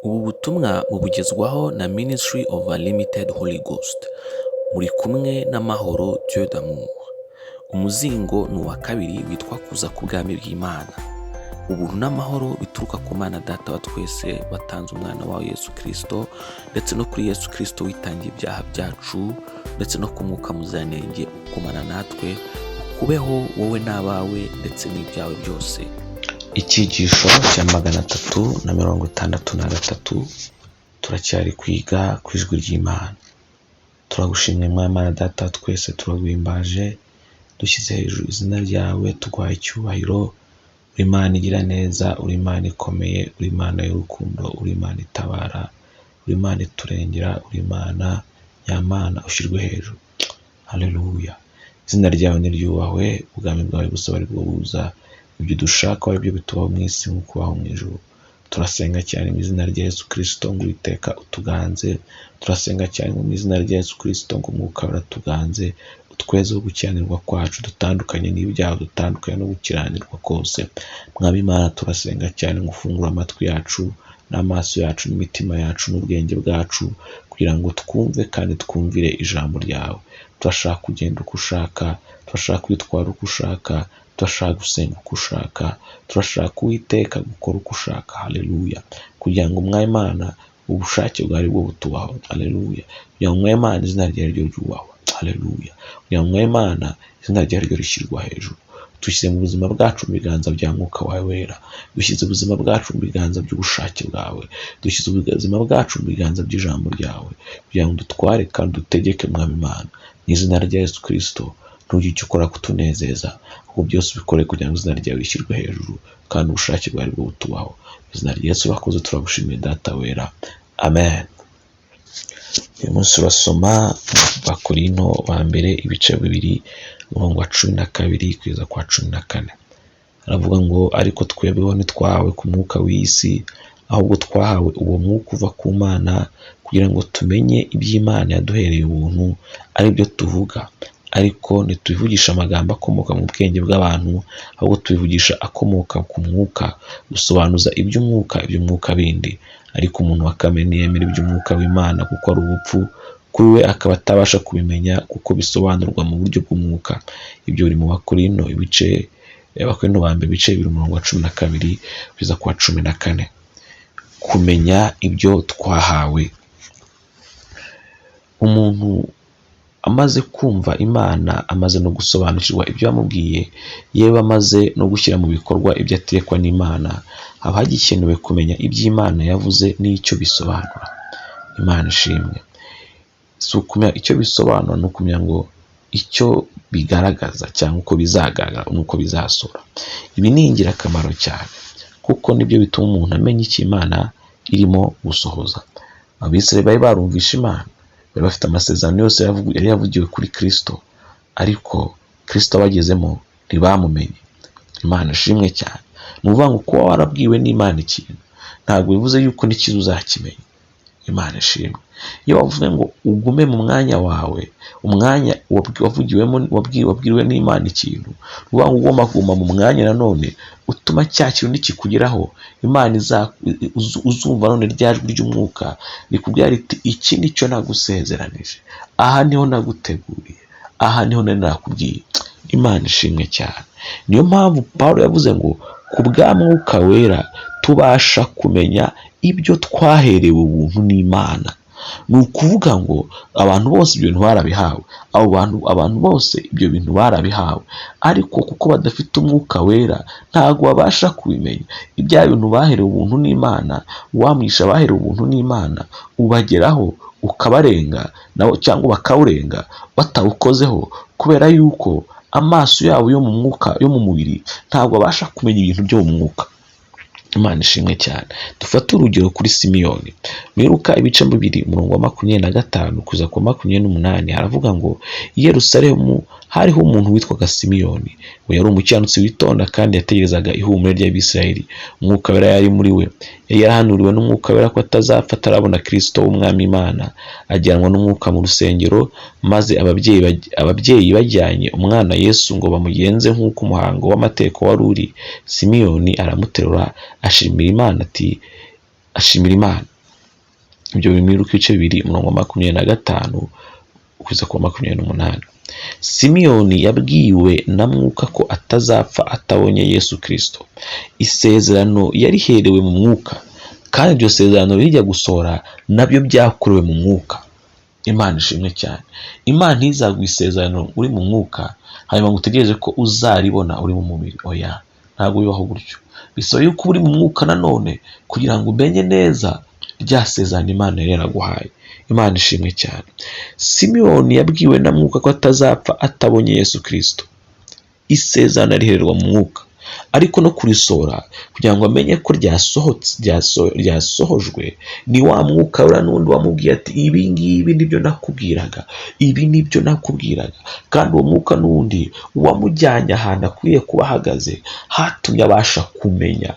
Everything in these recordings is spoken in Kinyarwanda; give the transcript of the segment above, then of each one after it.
Ubu butumwa mubugezwaho na Ministry of Unlimited Holy Ghost. Muri kumwe n'Amahoro Dieu d'amour. Umuzingo ni uwa kabiri witwa Kuza k'Ubwami bw'Imana. Ubuntu n'amahoro bituruka ku Mana Data wa twese watanze umwana wawe Yesu Kristo, ndetse no kuri Yesu Kristo witangiye ibyaha byacu, ndetse no ku Mwuka Muziranenge ukumana natwe, ukubeho wowe n'abawe ndetse n'ibyawe byose. Icyigisho cya 363, turacyari kwiga ku ijwi ry'Imana. Turagushimye Mwana Data wa twese, turaguhimbaje, dushyize hejuru izina ryawe, tuguhaye icyubahiro. Uri Imana igira neza, uri Imana ikomeye, uri Imana y'urukundo, uri Imana itabara, uri Imana iturengera, uri Imana nyamana, ushyirwe hejuru. Haleluya. Izina ryawe niryubahwe, ubwami bwawe busabe ari bwo buza, ibyo dushaka ari byo bitubaho mu isi nk'uko ubaho mu ijuru. Turasenga cyane mu izina rya Yesu Kristo ngo Uwiteka utuganze. Turasenga cyane mu izina rya Yesu Kristo ngo Umwuka uratuganze, utwezeho gukiranirwa kwacu, dutandukanye n'ibyaha, dutandukanye no gukiranirwa kose. Mwami Imana, turasenga cyane ngo ufungure amatwi yacu n'amaso yacu n'imitima yacu n'ubwenge bwacu, kugira ngo twumve kandi twumvire ijambo ryawe. Turashaka kugenda uko ushaka, turashaka kwitwara uko ushaka, turashaka gusenga uko ushaka, turashaka Uwiteka gukora uko ushaka. Haleluya. Kugira ngo Mwami Imana ubushake bwawe bwo butubaho. Haleluya. Kugira ngo Mwami Imana izina ryawe ryo ryubahwe. Haleluya. Kugira ngo Mwami Imana izina ryawe ryo rishyirwa hejuru. Dushyize mu buzima bwacu mu biganza bya Mwuka wawe wera. Dushyize ubuzima bwacu mu biganza by'ubushake bwawe. Dushyize ubuzima bwacu mu biganza by'ijambo ryawe, kugira ngo dutware kandi dutegeke Mwami Imana. Mu izina rya Yesu Kristo, ntugire icyo ukora kutunezeza, ahubwo byose ubikore kugira ngo izina ryawe rishyirwe hejuru kandi ubushake bwawe bwo butubaho. Mu izina rya Yesu urakoze, turagushimiye Data wera. Amen. Uyu munsi urasoma Bakorinto ba mbere ibice 2, umurongo wa 12 kugeza kwa 14. Aravuga ngo ariko twebweho ntitwahawe ku mwuka w'isi, ahubwo twahawe uwo mwuka uva ku Mana, kugira ngo tumenye iby'Imana yaduhereye ubuntu, ari byo tuvuga. Ariko ntitubivugisha amagambo akomoka mu bwenge bw'abantu, ahubwo tubivugisha akomoka ku mwuka, gusobanuza iby'umwuka iby'umwuka bindi. Ariko umuntu wa kamere ntiyemera iby'umwuka w'Imana, kuko ari ubupfu kuri we, akaba atabasha kubimenya kuko bisobanurwa mu buryo bw'umwuka. Ibyo biri mu Bakorinto ibice, Abakorinto ba mbere ibice 2, umurongo wa 12 kugeza ku wa 14. Kumenya ibyo twahawe. Umuntu amaze kumva Imana, amaze no gusobanukirwa ibyo yamubwiye, yewe amaze no gushyira mu bikorwa ibyo atekwa n'Imana, haba hagikenewe kumenya iby'Imana yavuze n'icyo bisobanura. Imana ishimwe. Si ukumenya icyo bisobanura, ni ukumenya ngo icyo bigaragaza cyangwa uko bizagaragara n'uko bizasura. Ibi ni ingirakamaro cyane, kuko nibyo bituma umuntu amenya icyo Imana irimo gusohoza. Abisirayeli bari barumvishe Imana, bari bafite amasezerano yose yari yavugiwe kuri Kristo, ariko Kristo abagezemo ntibamumenye. Imana ishimwe cyane. Ni ukuvuga ngo kuba warabwiwe n'Imana ikintu ntabwo bivuze yuko n'ikiza uzakimenya. Imana ishimwe. Iyo wavuze ngo ugume mu mwanya wawe, umwanya wavugiwemo, wabwiriwe n'Imana ikintu, ni ukuvuga ngo ugomba kuguma mu mwanya nanone utuma cya kintu nikikugeraho, Imana uzumva none rya jwi ry'umwuka rikubwira riti iki nicyo nagusezeranije, aha niho naguteguriye, aha niho nari nakubwiye. Imana ishimwe cyane. Niyo mpamvu Pawulo yavuze ngo ku bwa Mwuka wera tubasha kumenya ibyo twaherewe ubuntu n'Imana. Ni ukuvuga ngo abantu bose ibyo bintu barabihawe, abo bantu, abantu bose ibyo bintu barabihawe, ariko kuko badafite Umwuka wera ntabwo babasha kubimenya. Ibya bintu baherewe ubuntu n'Imana, wamwisha baherewe ubuntu n'Imana, ubageraho ukabarenga nabo cyangwa bakawurenga batawukozeho, kubera yuko amaso yabo yo mu mwuka, yo mu mubiri, ntabwo abasha kumenya ibintu byo mu mwuka. Imana ishimwe cyane. Dufate urugero kuri Simiyoni. Muri Luka ibice 2, umurongo wa 25 kugeza ku wa 28, haravuga ngo i Yerusalemu hariho umuntu witwaga Simiyoni. We yari umukiranutsi witonda kandi yategerezaga ihumure ry'Abisirayeli. Umwuka wera yari muri we. Yari yarahanuriwe n'Umwuka wera ko atazapfa atarabona Kristo w'Umwami Imana. Ajyanwa n'Umwuka mu rusengero, maze ababyeyi bajyanye umwana Yesu ngo bamugenze nk'uko umuhango w'amategeko wari uri. Simiyoni aramuterura ashimira Imana ati, ashimira Imana. Ibyo biri muri Luka ibice 2 umurongo wa 25 kugeza ku wa 28. Simiyoni yabwiwe na Mwuka ko atazapfa atabonye Yesu Kristo. Isezerano yariherewe mu mwuka, kandi iryo sezerano rijya gusohora nabyo byakorewe mu mwuka. Imana ishimwe cyane. Imana ntizaguha isezerano uri mu mwuka hanyuma ngo utegereze ko uzaribona uri mu mubiri. Oya, ntabwo bibaho gutyo. Bisaba yuko uri mu mwuka nanone kugira ngo umenye neza rya sezerano Imana yari yaraguhaye. Imana ishimwe cyane. Simiyoni yabwiwe na Mwuka ko atazapfa atabonye Yesu Kristo. Isezerano rihererwa mu mwuka, ariko no kurisohora kugira ngo amenye ko ryasohojwe ni wa Mwuka wera n'undi wamubwiye ati ibi ngibi nibyo nakubwiraga, ibi nibyo nakubwiraga. Kandi uwo mwuka n'undi wamujyanye ahantu akwiye kuba ahagaze, hatumye abasha kumenya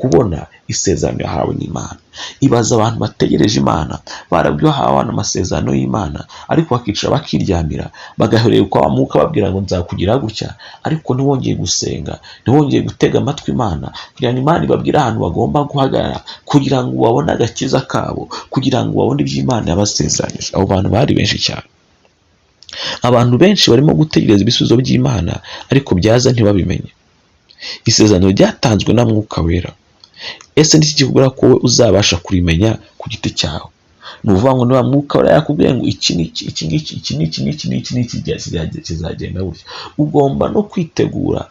kubona isezerano yahawe n'Imana. Ibaza abantu bategereje Imana, barabwiwe hawe amasezerano y'Imana, ariko bakicara bakiryamira, bagaherera kwa mwuka babwira ngo nzakugira gutya, ariko ntiwongeye gusenga, ntiwongeye gutega amatwi Imana kugira ngo Imana ibabwire ahantu bagomba guhagarara kugira ngo babone agakiza kabo, kugira ngo babone ibyo Imana yabasezeranyije. Abo bantu bari benshi cyane. Abantu benshi barimo gutegereza ibisubizo by'Imana, ariko byaza ntibabimenye. Isezerano ryatanzwe na Mwuka Wera. Ese niki kikubwira ko wowe uzabasha kurimenya ku giti cyawe? Ni ukuvuga ngo niba Mwuka Wera yakubwiye ngo iki n'iki, iki ngiki, iki n'iki, n'iki n'iki n'iki kizagenda gutya, ugomba no kwitegura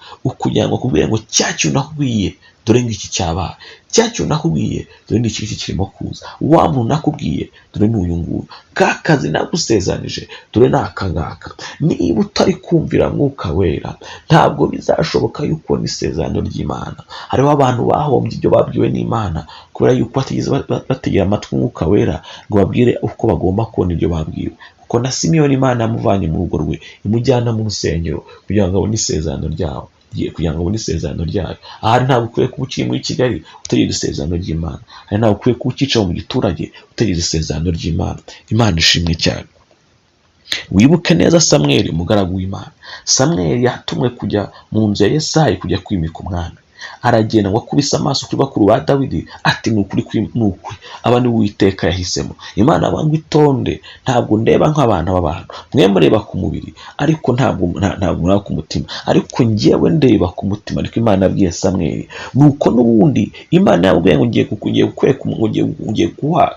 kugira ngo akubwire ngo cya kintu nakubwiye dore ngiki cyabaye, cya kintu nakubwiye dore n'iki ngiki kirimo kuza, wa muntu nakubwiye dore ni uyu nguyu, ka kazi nagusezanije dore ni aka ngaka. Niba utari kumvira Mwuka Wera, ntabwo bizashoboka yuko ubona isezerano ry'Imana. Hariho abantu bahombye ibyo babwiwe n'Imana kubera yuko batigeze bategera amatwi Umwuka Wera ngo babwire uko bagomba kubona ibyo babwiwe. Kuko na Simiyoni Imana yamuvanye mu rugo rwe imujyana mu rusengero kugira ngo abone isezerano ryawo, kugira ngo abone isezerano ryayo. Ahari ntabwo ukwiye kuba ukiri muri Kigali utegereje isezerano ry'Imana. Ahari ntabwo ukwiye kuba ucyicaye mu giturage utegereje isezerano ry'Imana. Imana ishimwe cyane. Wibuke neza Samweli umugaragu w'Imana. Samweli yatumwe kujya mu nzu ya Yesayi kujya kwimika umwami. Aragenda ngo akubise amaso kuri bakuru ba Dawidi ati ni ukuri, ni ukuri aba ni Uwiteka yahisemo. Imana ngo itonde, ntabwo ndeba nk'abantu b'abantu, mwe mureba ku mubiri ariko ntabwo mureba ku mutima, ariko njyewe ndeba ku mutima. Ariko Imana yabwiye Samweli nuko n'ubundi Imana yabwiye ngo ngiye kukwereka, ngiye guha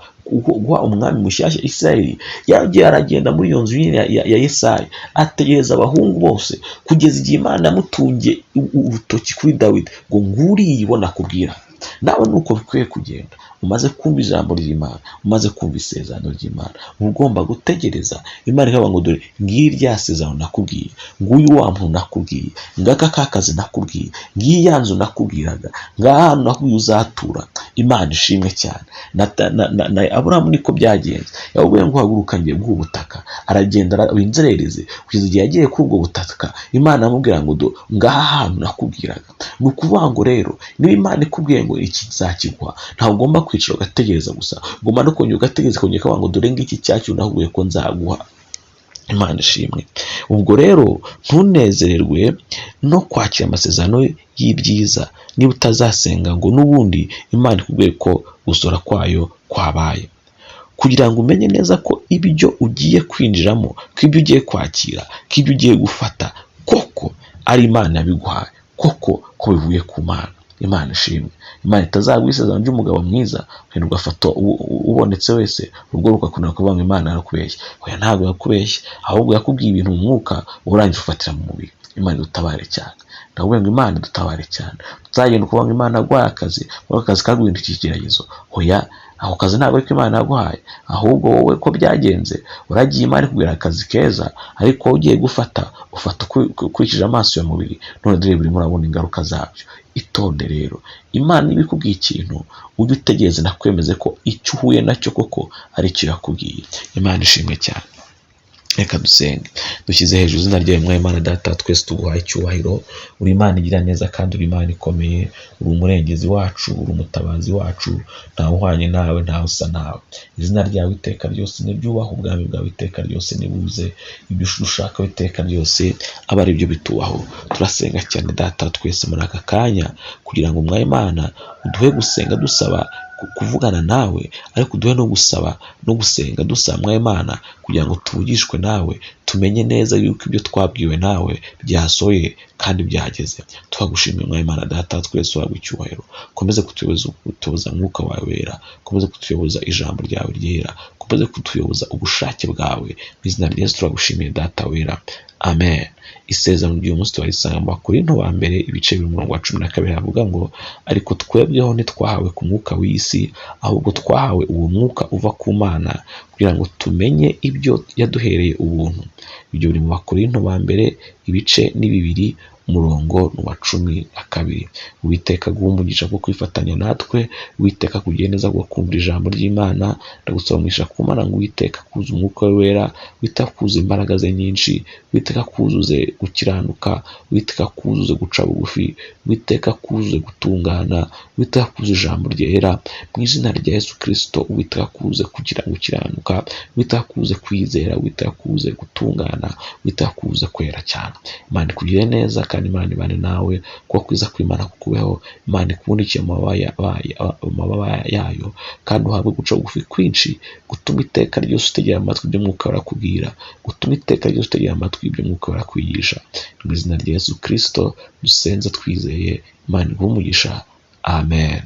umwami mushyashya Isirayeli. Yagiye aragenda muri iyo nzu ya Yesayi ategereza abahungu bose kugeza igihe Imana yamutungiye urutoki kuri Dawidi ngo nguriye ibona kubwira. Nawe nuko bikwiye kugenda. Umaze kumva ijambo ry'Imana, umaze kumva isezerano ry'Imana, uba ugomba gutegereza Imana ikavuga ngo dore ngiri rya sezerano nakubwiye, nguyu wa muntu nakubwiye, ngaka ka kazi nakubwiye, ngiyi ya nzu nakubwiraga, ngaha hantu nakubwiye uzatura. Imana ishimwe cyane. Na Aburahamu niko byagenze. Yababwiye ngo haguruka ngiye guha ubutaka, aragenda inzererezi kugeza igihe yagiye kuri ubwo butaka. Imana amubwira ngo do ngaha hantu nakubwiraga. Ni ukuvuga ngo rero niba Imana ikubwiye ngo iki nzakiguha, ntabwo ugomba kwicara ugategereza gusa, ugomba no kongera ugategereza, kongera ukavuga ngo dore ngiki cya kintu nakubwiye ko nzaguha. Imana ishimwe. Ubwo rero ntunezererwe no kwakira amasezerano y'ibyiza niba utazasenga ngo n'ubundi Imana ikubwiye ko gusora kwayo kwabaye, kugira ngo umenye neza ko ibyo ugiye kwinjiramo, ko ibyo ugiye kwakira, ko ibyo ugiye gufata koko ari Imana yabiguhaye, koko ko bivuye ku Mana. Imana ishimwe. Imana itazaguha isezerano ry'umugabo mwiza wenda ugafata ubonetse wese, ubwo rukakunira kuvuga ngo Imana yarakubeshye. Oya, ntabwo yakubeshye, ahubwo yakubwiye ibintu mu mwuka urangije ufatira mu mubiri. Imana idutabare cyane. Ndavuga ngo Imana idutabare cyane. Tutazagenda ukuvuga ngo Imana yaguhaye akazi, ngo akazi kaguhindukiye ikigeragezo. Oya, ako kazi ntabwo ariko Imana yaguhaye, ahubwo wowe ko byagenze uragiye Imana ikubwira akazi keza, ariko wowe ugiye gufata ufata ukurikije amaso ya mubiri, none dore burimo urabona ingaruka zabyo. Itonde rero, Imana niba ikubwiye ikintu ujye utegereza nakwemeze ko icyo uhuye nacyo koko ari cyo yakubwiye. Imana ishimwe cyane. Reka dusenge. Dushyize hejuru izina ryawe Mwami Imana Data twese tuguhaye icyubahiro. Uri Imana igira neza kandi uri Imana ikomeye, uri umurengezi wacu, uri umutabazi wacu, ntawe uhwanye nawe, ntawe usa nawe. Izina ryawe iteka ryose niryubahwe, ubwami bwawe iteka ryose nibuze, ibyo ushaka iteka ryose aba ari byo bitubaho. Turasenga cyane Data twese muri aka kanya kugira ngo Mwami Imana uduhe gusenga dusaba kuvugana nawe, ariko uduhe no gusaba no gusenga dusaba Mwami Imana kugira ngo tuvugishwe nawe, tumenye neza yuko ibyo twabwiwe nawe byasohoye kandi byageze. Turagushimiye Mwami Imana Data twese, uhabwe icyubahiro. Ukomeze kutuyoboza Mwuka wawe wera, ukomeze kutuyoboza ijambo ryawe ryera, ukomeze kutuyoboza ubushake bwawe. Mu izina rya Yesu turagushimiye Data wera, amen. Isezerano ry'uyu munsi turarisanga mu Bakorinto ba mbere ibice bibiri umurongo wa 12, havuga ngo ariko twebweho ntitwahawe ku mwuka w'isi, ahubwo twahawe uwo mwuka uva ku Mana kugira ngo tumenye ibyo yaduhereye ubuntu. Ibyo biri mu Bakorinto ba mbere ibice ni 2 umurongo ni uwa 12. Uwiteka aguhe umugisha wo kwifatanya natwe, Uwiteka akugire neza bwo kumva ijambo ry'Imana. Ndagusaba umugisha ku Mana ngo Uwiteka akuze umwuka we wera, Uwiteka akuze imbaraga ze nyinshi, Uwiteka akuzuze gukiranuka, Uwiteka akuzuze guca bugufi, Uwiteka akuzuze gutungana, Uwiteka akuze ijambo ryera. Mu izina rya Yesu Kristo, Uwiteka akuze kugira gukiranuka, Uwiteka akuze kwizera, Uwiteka akuze gutungana, Uwiteka akuze kwera cyane. Imana ikugire neza kandi Imana ibane nawe, kuba kwiza kw'Imana kukubeho. Imana ikubundikiye amababa yayo, kandi uhabwe guca bugufi kwinshi, gutuma iteka ryose utegera amatwi ibyo Mwuka arakubwira, gutuma iteka ryose utegera amatwi ibyo Mwuka arakwigisha. Mu izina rya Yesu Kristo dusenze twizeye, Imana iguhe umugisha, amen.